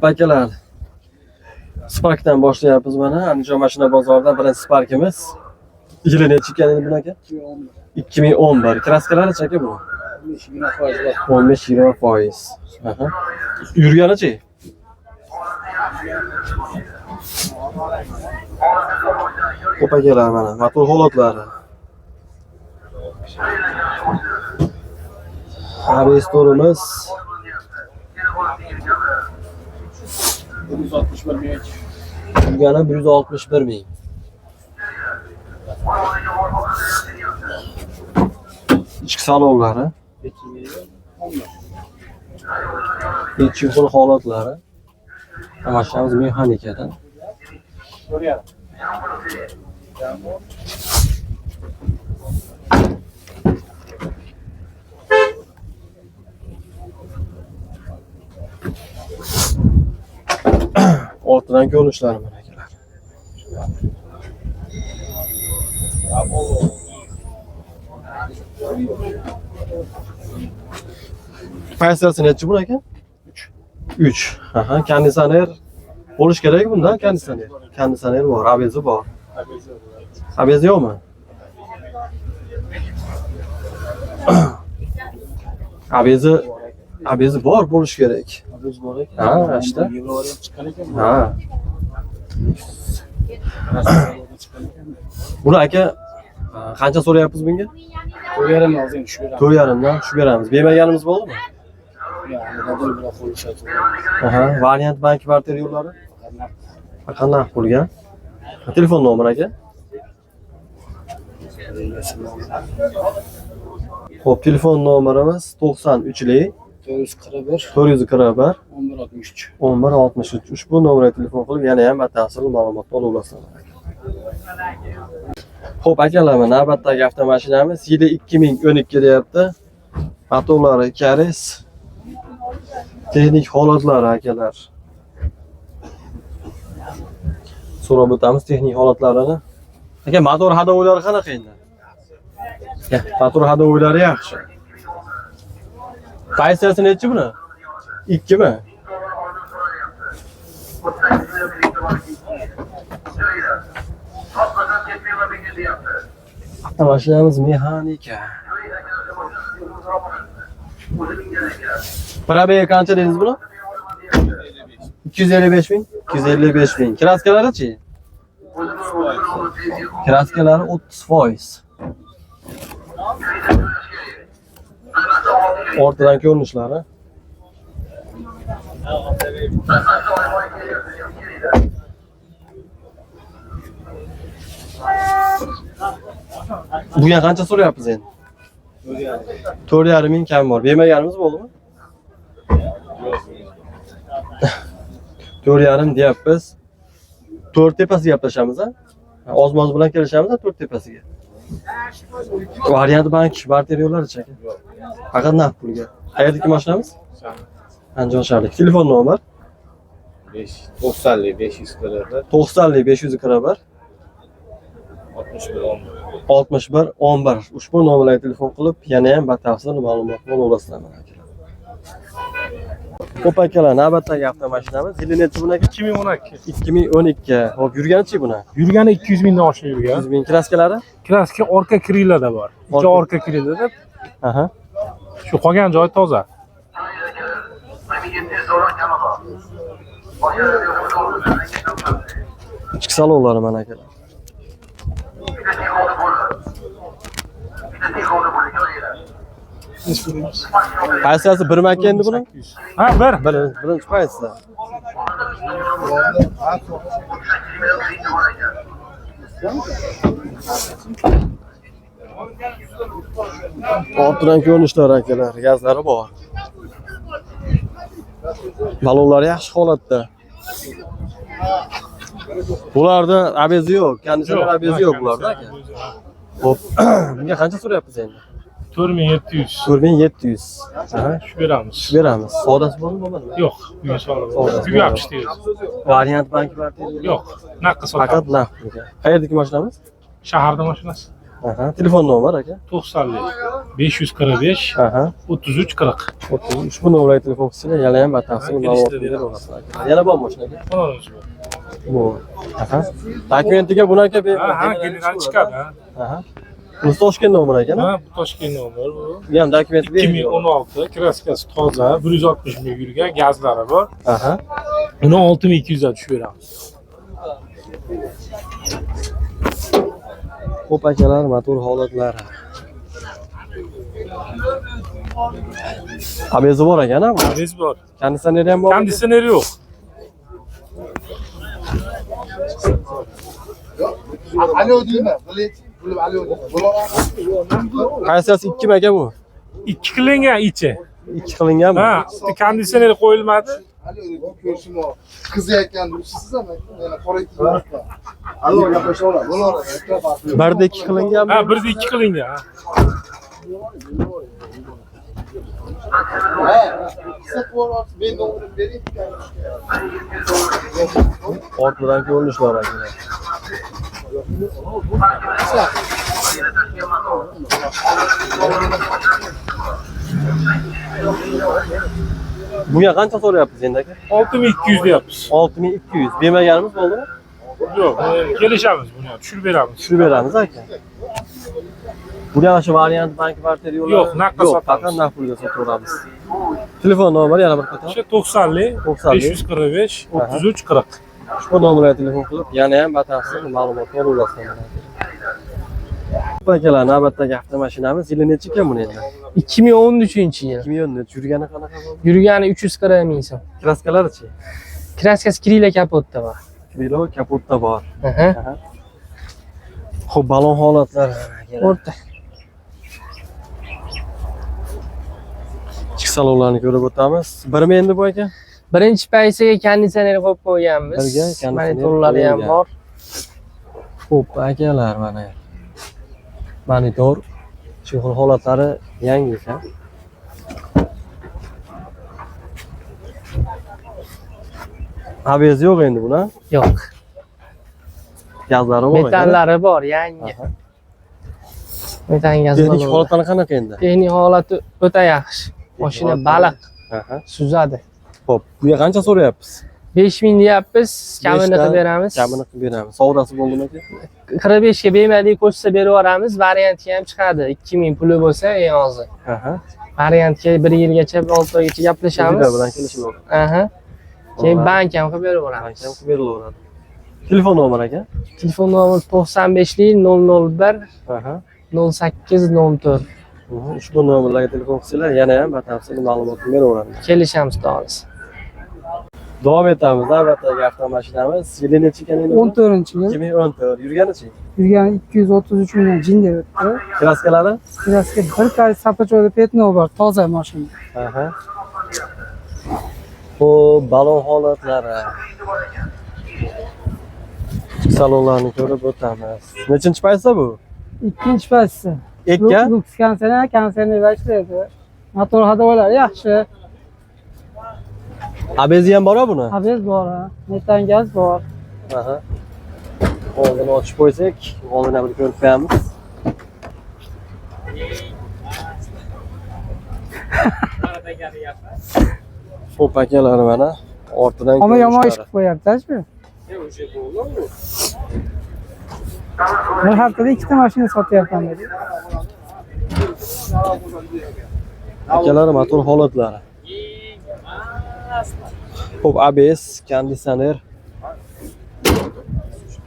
Xo'p akalar. Sparkdan boshlayapmiz mana. Andijon mashina bozoridan birinchi Sparkimiz. Yili nechi ekan endi buni aka? 2011. Kraskalari aka bu? 15-20%. Aha. Yurganichi? Xo'p akalar mana motor holatlari. ABS torimiz yurgani 161 ming. Ichki salonlari, ichki xil holatlari. Mashinamiz mexanikada. Ortidan ko'rinishlari mana akalar. Pozitsiyasi nechi buni aka? 3. 3. Aha, konditsioner bo'lish kerak bunda konditsioner. Konditsioner bor, ABS bor. ABS yo'qmi? ABS ABS bor bo'lish kerak. Ha, işte. Ha. Buni aka qancha so'rayapmiz bunga? 4,5 dan tushib beramiz. Bermaganimiz bo'ldimi? Aha, variant bank barter yo'llari. Faqat naqd pulga. Telefon nomeri aka. Xo'p, telefon nomerimiz 93lik 441 441 1163. 1163. Ushbu nomerga telefon qilib yana ham batafsil ma'lumotni ola olasizlar. Xo'p, akalar, mana navbatdagi avtomashinamiz yili 2012 deyapti. Motorlari Karis. Texnik holatlari akalar. So'rab o'tamiz texnik holatlarini. Aka, motor hadovilari qanaqa endi? Aka, motor hadovilari yaxshi. Pozitsiyasi nechi buni? 2 mi? Avtomashinamiz mexanika. Probegi qancha dedingiz buni? 255 ming. 255 ming. Kraskalari-chi? Kraskalari 30%. Ortadan ko'rinishlari. Bunga qancha so'rayapmiz endi? 4,5 ming kam bor. Bermaganimiz bo'ldimi? 4,5 deyapmiz. 4 tepasiga gaplashamiz a? Ozmoz bilan kelishamiz a 4 tepasiga. Variant bank barter yo'llari aka. Faqat naqd pulga. Qayerdagi mashinamiz? Andijon shahrlik. Telefon nomer 90 541 90 541 61 11. 61 11. Ushbu nomerlarga telefon qilib, yana ham batafsil ma'lumotni ola olasizlar mana akalar. Xo'p akalar, navbatdagi avtomashinamiz yili nechi buni aka? 2012. 2012. Xo'p, yurganichi buni? Yurgani 200 mingdan oshiq yurgan. 100 ming kraskalari? Kraska orqa krilada bor. Ikki orqa krilada. Aha. Shu qolgan joyi toza. Ichki salonlari mana akalar. Pozitsiyasi bir aka endi buni? Ha, bir. Birinchi pozitsiya. Ortidan ko'rinishlari akalar, gazlari bor. Balonlari yaxshi holatda. Bularda ABS yo'q, konditsioner ABS yo'q bularda aka. Xo'p, bunga qancha so'rayapmiz endi? 4700. 4700. Aha, Tushib beramiz. tushib beramiz. Savdosi bormi, bo'lmadimi? Yo'q, bugun savdo. Savdosi Bugun olib chiqdik. Variant bank barter Yo'q, naqd Faqat sotamiz. naqd pulga. Qayerdagi mashinamiz? Shaharda mashinasi. Aha, telefon nomer aka. 90 545 Aha. 33 40. Ushbu nomerga telefon qilsanglar yana ham batafsil Ha, ma'lumot kelishtirib beramiz. beraverasizlar aka. Yana bormi mashina aka? Xonamiz bor. Bu. Aha. Dokumentiga buni aka Ha, general chiqadi. Ha. Aha. Bunisi Toshkent nomeri ekan. Ha, bu Toshkent nomeri bu. Bu ham dokumenti 2016 kraskasi toza, 160 ming yurgan, gazlari bor. Aha. Uni 6200 ga tushib beramiz. Xo'p akalar, motor holatlari. ABS bor ekan, ha? ABS bor. Konditsioneri ham bor. Konditsioneri yo'q. Alo deyman. Bilib alo deyman. Qaysisi 2 aka bu? 2 qilingan ichi. 2 qilinganmi? Ha, konditsioner qo'yilmadi. Alo ko'rishim qizayotgan siz ham yana qora Alo gaplasha oladi. Bo'laveradi. Birda 2 qilinganmi? Ha, birda 2 qilingan. Ha. Ha, men nomerimni bering. Ortidan ko'rinishlar akalar. Bunga qancha so'rayapmiz endi aka? 6200 deyapmiz. 6200. Bermaganimiz bo'ldimi? Yo'q, kelishamiz buni. Tushirib beramiz. Tushirib beramiz aka. Buni ham shu variant bank barter yo'llari Yo'q, naqdga Yo'q, sotamiz. faqat naqd pulga sotaveramiz. Telefon nomeri yana bir qator. O'sha 90 90 545 33 40. Ushbu nomerga telefon qilib, yana ham batafsil ma'lumotni olaverasizlar. Akalar, navbatdagi avtomashinamiz yili necha ekan buni endi? 2013 yil. 2013 yurgani qanaqa bo'ldi? Yurgani 340 ming so'm. Kraskalarichi? Kraskasi krila kapotda bor. Krilo kapotda bor. Aha. Xo'p, balon holatlari. Akalar. O'rta. Ichki salonlarni ko'rib o'tamiz. Birmi endi bu aka? Birinchi paysiga konditsioner qo'yib qo'yganmiz. Birga konditsioner Monitorlari ham qo'yilgan. bor. Xo'p, akalar, mana. Monitor chexol holatlari yangi ekan. ABS yo'q endi buni. Yo'q. Gazlari bor. ekan. Metallari bor, yangi. Aha. Metan gaz Texnik balloni. holatlari qanaqa endi? Texnik holati o'ta yaxshi. Mashina holatlari- baliq Aha. suzadi. Xo'p, bunga qancha so'rayapmiz? 5000 deyapmiz, kamini Beshdan qilib beramiz. Kamini qilib beramiz. Sovg'asi bo'ldimi aka? 45 ga bermadik, qo'shsa berib yuboramiz, variantga ham chiqadi. 2000 puli bo'lsa eng ozi. Aha. Variantga 1 yilgacha, 6 oygacha gaplashamiz. O'zinglar bilan kelishib olamiz. Aha. Keyin Bo'ladi. bank ham qilib berib yuboramiz. Bank ham qilib berilaveradi. Telefon nomeri aka? Telefon nomeri 95 001 Aha. 08 04. Ushbu nomerlarga telefon qilsanglar yana ham batafsil ma'lumotni beraveramiz. Kelishamiz to'g'risi. Davom etamiz. Navbatdagi avtomashinamiz yili necha ekan endi? 14 yil. 2014. Yurganichi? Yurgani 233 mingdan jin deb o'tdi. Kraskalari? Kraska bir kar sapachoyda petno bor, toza mashina. Aha. Xo'p, balon holatlari. Salonlarni ko'rib o'tamiz. Nechinchi paytda bu? Ikkinchi pastsi. Ikki? Lux konditsioner, konditsioner ishlaydi. Motor hadovalari yaxshi. ABS ham bor buni? ABS bor, ha. Metan gaz bor. Aha. Oldini ochib qo'ysak, oldini bir ko'rib qo'yamiz. Xo'p akalar, mana ortidan Ammo yomon ish ko'rinishlari. qilib qo'yapti, shu. Bir haftada ikkita mashina sotyapman dedi. Akalar, motor holatlari. Xo'p, ABS, konditsioner.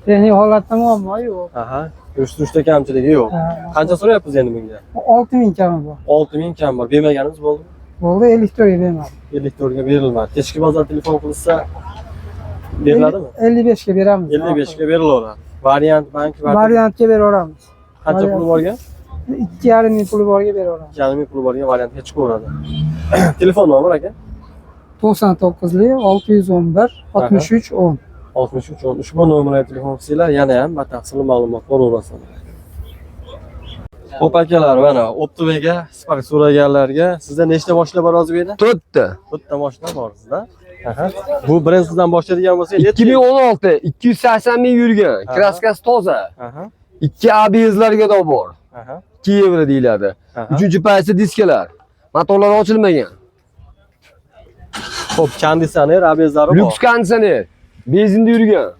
Texnik holatda muammo yo'q. Aha, yurish turishda kamchiligi yo'q. Ha. Qancha so'rayapmiz endi bunga? 6000 kami bor. 6000 kam bor. Bermaganimiz bo'ldimi? Bo'ldi, 54 ga bermadim. 54 ga berilmadi. Kechki bozor telefon qilsa beriladimi? 55 ga beramiz. 55 ga berilaveradi. Variant bank Variantga beraveramiz. Qancha puli borgan? 2,5 ming puli borga beraveramiz. 2,5 ming puli borgan variantga chiqaveradi. Telefon nomeri aka? 99lik 611 63 10. 63 10. Ushbu nomerga telefon qilsanglar yana ham batafsil ma'lumot beraverasizlar. Xo'p akalar, mana Optimega Spark so'raganlarga sizda nechta mashina bor hozir bu yerda? 4 ta. Bitta mashina bor sizda. Aha. Bu birinchisidan boshlaydigan bo'lsak, necha? 2016, 280 ming yurgan. Aha. Kraskasi toza. Aha. 2 ABS'larga da bor. Aha. 2 yevro deyiladi. Aha. Uchinchi pozitsiya diskalar. Motorlari ochilmagan. Xo'p, konditsioner, ABSlari bor. Lyuks konditsioner. Benzinda yurgan.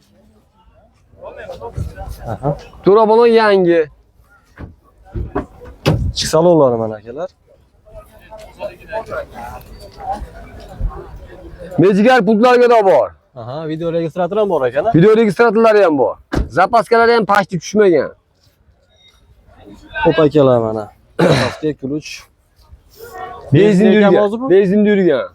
Aha. To'rabolon yangi. Ichki salonlari mana akalar. Mejigar pultlarga da bor. Aha, video registrator ham bor ekan. Video registratorlari ham bor. Zapaskalari ham pashti tushmagan. Xo'p akalar mana. Zapaska ключ. Benzinda Benzinda hozir yurgan. bu? Benzinda yurgan.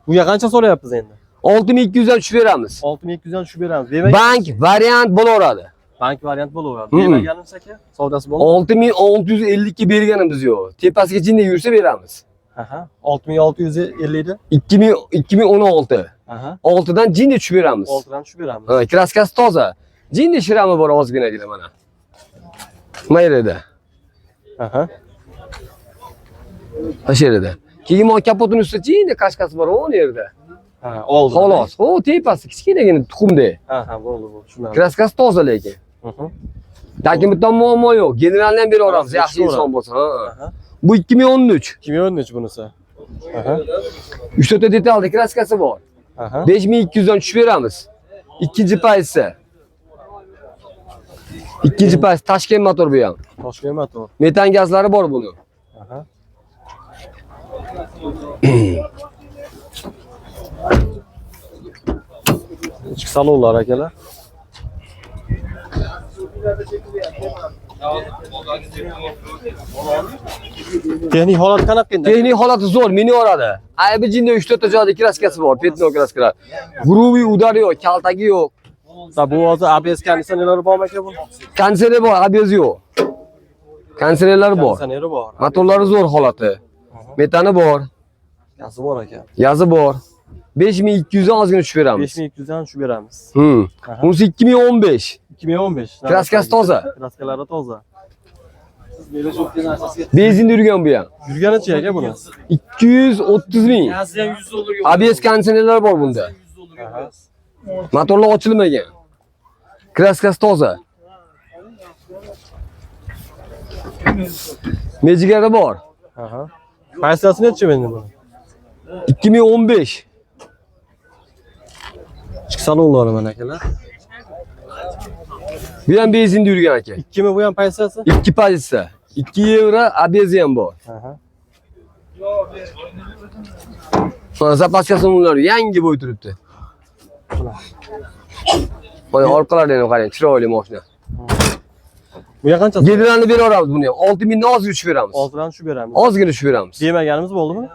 Bunga qancha so'rayapmiz endi? 6200 dan tushib beramiz. 6200 dan tushib beramiz. Demak, Bank variant bo'laveradi. bank variant bo'laveradi. Hmm. Demaganimiz aka, savdosi bo'ldi. 6652 berganimiz yo'q. Tepasiga jinday yursa beramiz. Aha, 6650 edi. 2000 2016. Aha, 6 dan jinday tushib beramiz. 6 dan tushib beramiz. Ha, kraskasi toza. Jinday shirami bor ozginagina mana. Mana yerida. Aha. Mana shu yerida. Keyin mana kapotning ustida jinday kashkasi bor, o'ng yerda. Ha, oldi. Xolos. O tepasi kichkinagina tuxumdek. Ha, ha, bo'ldi, bo'ldi. Tushunarli. Kraskasi toza lekin. Mhm. Lekin bitta muammo yo'q. Generalni ham beraveramiz, Kraska yaxshi inson bo'lsa. Ha. Aha. Bu 2013. 2013 bunisi. Aha. 3 ta detalda kraskasi bor. Aha. 5200 dan tushib beramiz. Ikkinchi pozitsiya. Ikkinchi pozitsiya Toshkent motor bu ham. Toshkent motor. Metan gazlari bor buni. Aha. Ichki salonlar akalar. Texnik holat qanaqa endi? Texnik holati zo'r, minaveradi. Aybi jinda 3-4 ta joyda kraskasi bor, petno kraskalar. Грубый удар yo'q, kaltagi yo'q. Ha, bu hozir ABS konditsionerlari bormi aka buni? Konditsioner bor, ABS yo'q. Konditsionerlari bor. Konditsioneri bor. Motorlari zo'r holati. Metani bor, Gazi bor aka. gazi bor. 5200 dan ozgina tushib beramiz. 5200 dan tushib beramiz. Hmm. Aha. Bunisi 2015. 2015. Kraskasi toza. Kraskalari toza. Benzinda yurgan bu ham. Yurganicha aka buni. 230 ming. ABS konditsionerlar bor bunda. Motorlar ochilmagan. Kraskasi toza. Mejigari bor. Aha. Qaysisi nechi endi buni? 2015. Ichki salonlari mana akalar. Bu ham benzinda yurgan aka. 2 mi bu ham qaysisi? 2 pozitsiya. 2 yevro ABS ham bor. Aha. Mana zapaskasi ular yangi bo'y turibdi. Mana orqalarini ham qarang, chiroyli mashina. Bunga qancha? Generalni beraveramiz buni ham. 6000 dan ozgina tushib beramiz. 6 dan tushib beramiz. Ozgina tushib beramiz. Demaganimiz bo'ldimi?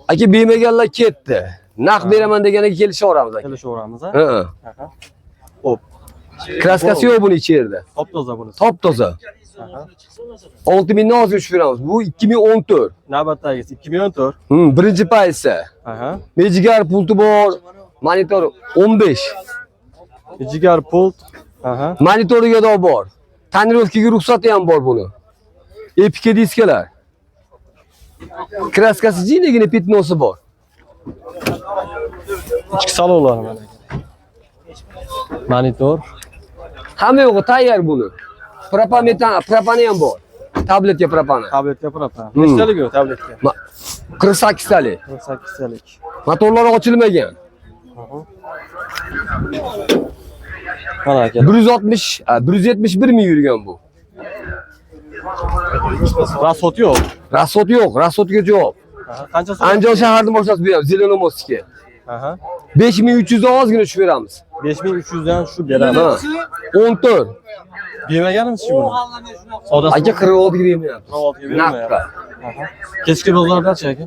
Aka bermaganlar ketdi. Naqd beraman deganiga kelishaveramiz aka. Kelishaveramiz, ha? Ha. Aha. Xo'p, Kraskasi yo'q buni ichi yerda. top toza bunisi. Top toza. 6000 dan ozgina tushib beramiz. Bu 2014. Navbatdagisi 2014. Birinchi pozitsiya. Aha. Mejigar pulti bor. Monitor 15. Jigar pult. Aha. Monitoriga da bor. Tonirovkaga ruxsati ham bor buni. Epika diskalar. Kraskasi jinagina petnosi bor. Ichki salonlari mana. Monitor. Hamma yo'g'i tayyor buni. Propan metan, propani ham bor. Tabletga propani. Tabletka propan. Hmm. Nechtalik u tabletka? 48 talik. 48 talik. Motorlari ochilmagan. Mana aka. 160, 171 ming yurgan bu. Rasxod yo'q. Rasxod yo'q, rasxodga javob. Aha. Qancha so'rayapsiz? Andijon shaharning mashinasi bu ham, Zelenomostniki. Aha. 5300 dan ozgina tushib beramiz. 5300 dan tushib beramiz. Ha. 14. Bermaganimiz shu buni. Savdosi Aka 46 ga bermayapmiz. 46 ga bermayapmiz. Naqdga. Kechki bozordachi aka.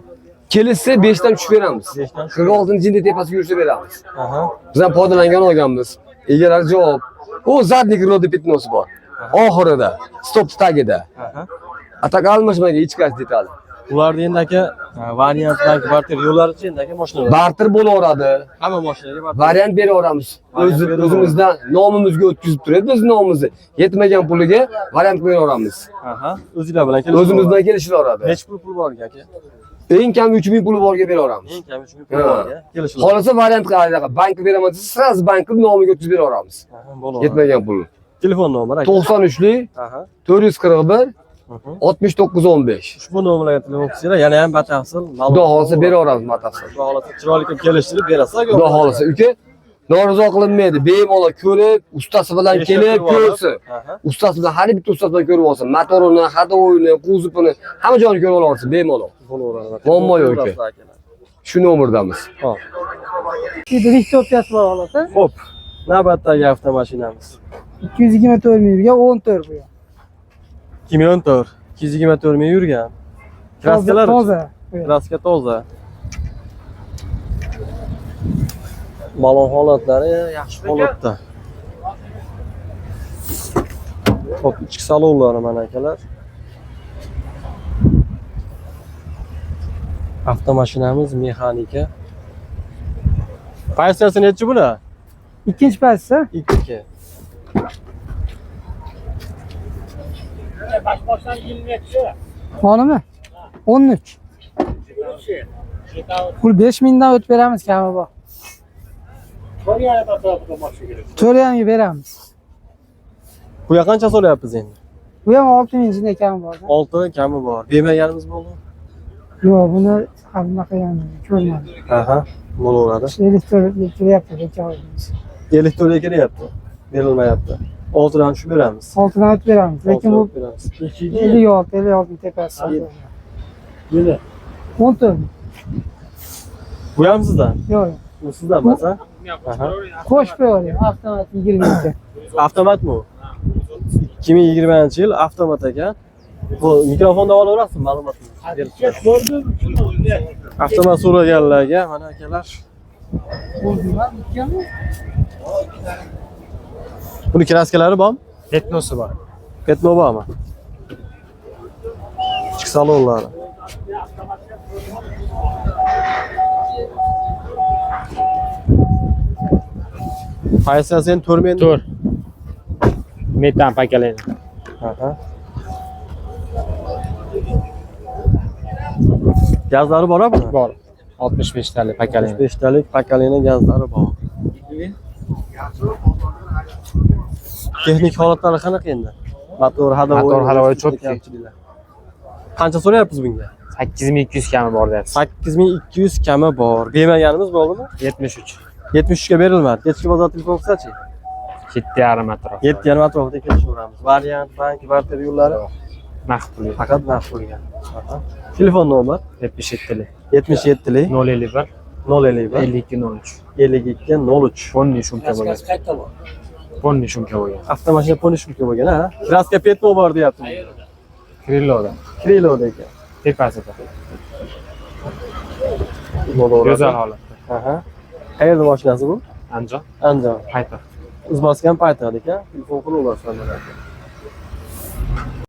Kelishsa 5 dan tushib beramiz. 5 dan tushib 46 jinda tepasiga yursa beramiz. Aha. Biz ham foydalangan olganmiz. Egalari javob. U zadniy крылоda petnosi bor. Oxirida, stop tagida. Aha. Atak almashmagan hech qaysi detali. Ularni endi aka variant bank barter yo'llarichi endi aka mashinalar. Barter bo'laveradi. Hamma mashinaga barter. Variant beraveramiz. Variant beraveramiz. O'zimizdan nomimizga o'tkazib turadi, biz nomimizni. Yetmagan puliga variant beraveramiz. Aha. O'zinglar bilan kelishib. O'zimiz bilan kelishilaveradi. Necha pul bor aka? Eng kam 3000 puli borga beraveramiz. Eng kami 3000 pul bor aka. Kelishiladi. Xohlasa variant qiladi, bank beraman desa, sразу bank qilib nomiga o'tkazib beraveramiz. Aha, bo'ladi. Yetmagan pul. Telefon nomeri aka. 93lik Aha. 441 69 15. Ushbu nomerlarga telefon qilsanglar yana ham batafsil ma'lumot. Xudo xohlasa beraveramiz batafsil. Xudo xohlasa chiroyli qilib kelishtirib berasiz aka. Xudo xohlasa uka norizo qilinmaydi. Bemalol ko'rib, ustasi bilan kelib ko'rsin. Aha. Ustasi bilan har bitta ustasi bilan ko'rib olsin. Motorini, ходовойni, kuzovini, hamma joyini ko'rib olsin bemalol. Bo'laveradi. Muammo yo'q aka. Shu nomerdamiz. Xo'p. Richtopyasi bor xolos. Xo'p. Navbatdagi avtomashinamiz. 224 ming yurgan, 14 bu. 2014, 224 ming yurgan. Kraskalar toza. Kraska toza. Balon holatlari yaxshi holatda. Xo'p, ichki salonlari mana akalar. Avtomashinamiz mexanika. Pozitsiyasi nechi buni? Ikkinchi pozitsiya. 2. Molimi? 13. Pul 5000 dan o'tib beramiz kami bor. 4,5 ga beramiz. Bu yoq qancha so'rayapmiz endi? Bu ham 6000 ichida kami bor. 6 kami bor. Bermaganimiz bo'ldi. Yo'q, buni hali bunaqa ham ko'rmadim. Aha, bo'laveradi. Elektr kelyapti, ikkovimiz. 54 ga kelyapti. Berilmayapti. 6 dan tushib beramiz. 6 dan o'tib beramiz. Lekin bu Oltidan beramiz. 56, 56 tepasi. 14. Bu ham sizdan. Yo'q. Bu sizdan emas, ha? Aha. Qo'shib qo'yavering. Avtomat 22. Avtomatmi u? 2020-yil avtomat ekan. Bu mikrofonda olaverasiz ma'lumotni. Avtomat so'raganlarga mana akalar. Buni kraskalari bormi? Etnosi bor. Petno bormi? Ichki salonlari. Qaysi sen 4 ming? 4. Metan pakaleni. Aha. Gazlari bor buni? Bor. 65 talik pakaleni. 65 talik pakalini gazlari bor. Texnik holatlari qanaqa endi? Motor ходовой. Motor ходовой cho'tki. Kamchiliklar. Qancha so'rayapmiz bunga? 8200 kami bor deyapsiz. 8200 kami bor. Bermaganimiz bo'ldimi? 73. 73 ga berilmadi. Kechki bozor telefon qilsachi? 7,5 atrof. 7,5 atrofida kelishaveramiz. Variant, bank, barter yo'llari Naqd pulga. faqat naqd pulga. Aha. Telefon nomer 77lik. 77 lik 051 051 52 03. 52 03. Ponni shumka bo'lgan. Ponni shumka bo'lgan. Avtomashina poni shumka bo'lgan, ha? Kraska petno bor deyapti. Kriloda. Kriloda ekan. Tepasida. Bo'laveradi. Go'zal holatda. Aha. Qayerda mashinasi bu? Andijon Andijon. Poytaxt. Izboskan paytaxt ekan. Telefon qilib olasizlar mana.